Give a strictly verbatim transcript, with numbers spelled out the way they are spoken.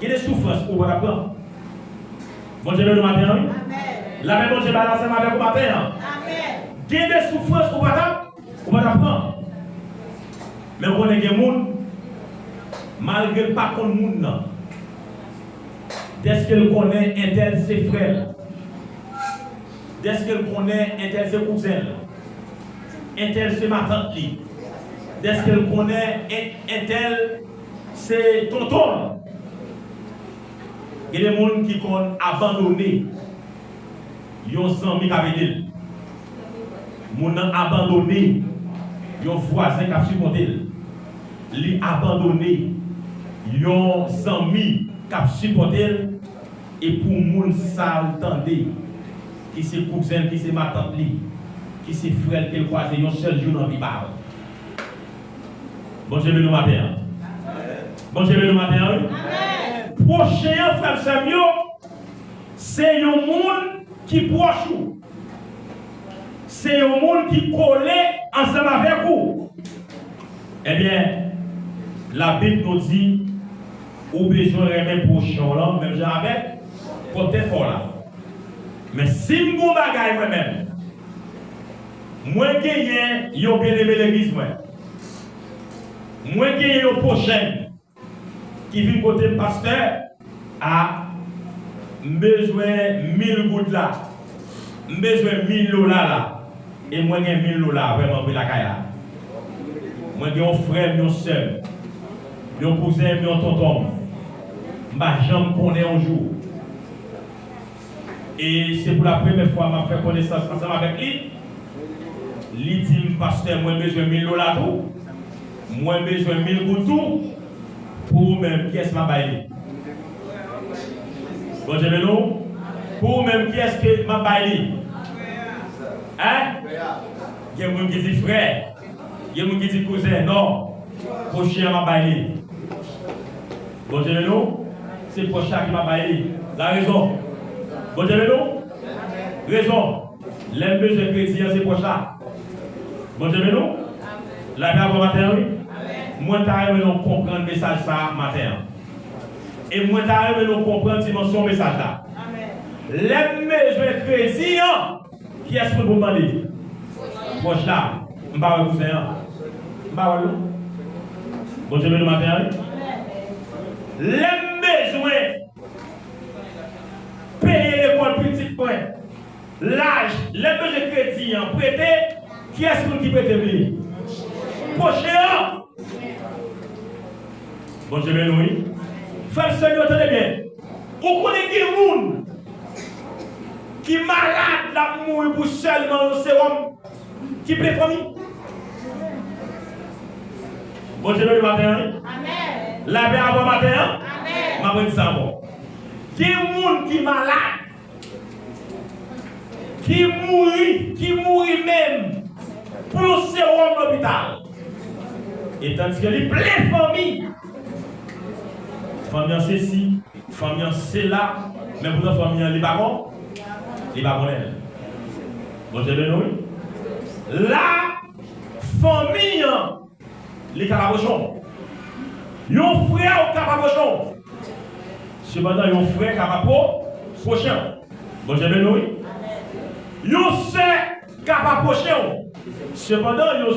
Gen de soufrans ou pa t ap pran. Bondye beni w maten an, wi. Amèn. Lapè Bondye ba l ansanm avèk ou maten an. Amèn. Gen de soufrans ou pa t ap, ou pa t ap pran. Men w konnen gen moun, malgre l pa konn moun nan, dèske l konnen entèl se frè l, dèske l konnen entèl se kouzen l, entèl se matant li, dèske l konnen en-, entèl se tonton l. Gen de moun ki konn abandone yon zanmi k ap ede l. Moun nan abandone yon vwazen k ap sipòte l. Li abandone yon zanmi k ap sipòte l. E pou moun sa a ou tande, ki se kouzen l, ki se matant li, ki se frè l ke l kwaze yon sèl jou nan vi pa l. Bondye beni w maten an. Bondye beni w maten an, wi. Amèn. Pwochen an, frè m, sè m yo, se yon moun ki pwòch ou. Se yon moun ki kole ansanm avèk ou. Ebyen, Labib nou di, ou bezwen renmen pwochen w lan menm jan avèk pwòp tèt pa w la. Men si m gen yon bagay mwen menm, mwen genyen yon byeneme legliz mwen. Mwen genyen yon pwochen ki vin kote m, pastè, a, m bezwen mil goud la, m bezwen mil dola la, e mwen gen mil dola vrèman vre lakay la. Mwen gen yon frè m, yon sè m, yon kouzen m, yon tonton m, m pa janm konnen yon jou. E se pou la premyè fwa m ap fè konesans ansanm avèk li. Li di m, pastè, mwen bezwen mil dola tou. Mwen bezwen mil goud tou. Pou ou menm, kiyès m ap bay li? Bondye beni w. Pou ou menm, kiyès ke m ap bay li? Hein? Gen moun ki di frè. Gen moun ki di kouzen. Non. Pwochen an m ap bay li. Bondye beni w. Se pwòch la ki m ap bay li. La rezon. Bondye beni w. Rezon. Lè m bezwen kredi an, se pwòch la. Bondye beni w. Lapè avè w maten an, wi. Mwen ta renmen nou konprann mesaj sa a maten an. E mwen ta renmen nou konprann dimansyon mesaj la. Lè m bezwen kredi an, kiyès moun pou m mande? Pwòch la. M pa wè kouzen an. M pa wè l non. Bondye beni w maten an, wi. Lè m bezwen peye lekòl pitit mwen, laj, lè m bezwen kredi an, prete, kiyès moun ki prete m li? Pwochen an. Bondye beni w, wi. Frè m, sè m yo, tande byen. Ou konnen gen moun ki malad, l ap mouri pou sèlman yon sewòm ki plen fanmi. Bondye beni w maten an, wi. Lapè avè w maten an. M ap redi sa ankò. Gen moun ki malad, ki mouri, ki mouri menm pou yon sewòm lopital. E tandiske li plen fanmi. Fanmi an sesi, fanmi an sela, men poutan fanmi an li pa kon, li pa konnen l. Bondye beni w, wi. La, fanmi an li ka pa pwochen w. Yon frè ou ka pa pwochen w. Sepandan, yon frè ka pa pwo-, pwochen w. Bondye beni w, wi. Yon sè ka pa pwochen w. Sepandan, yon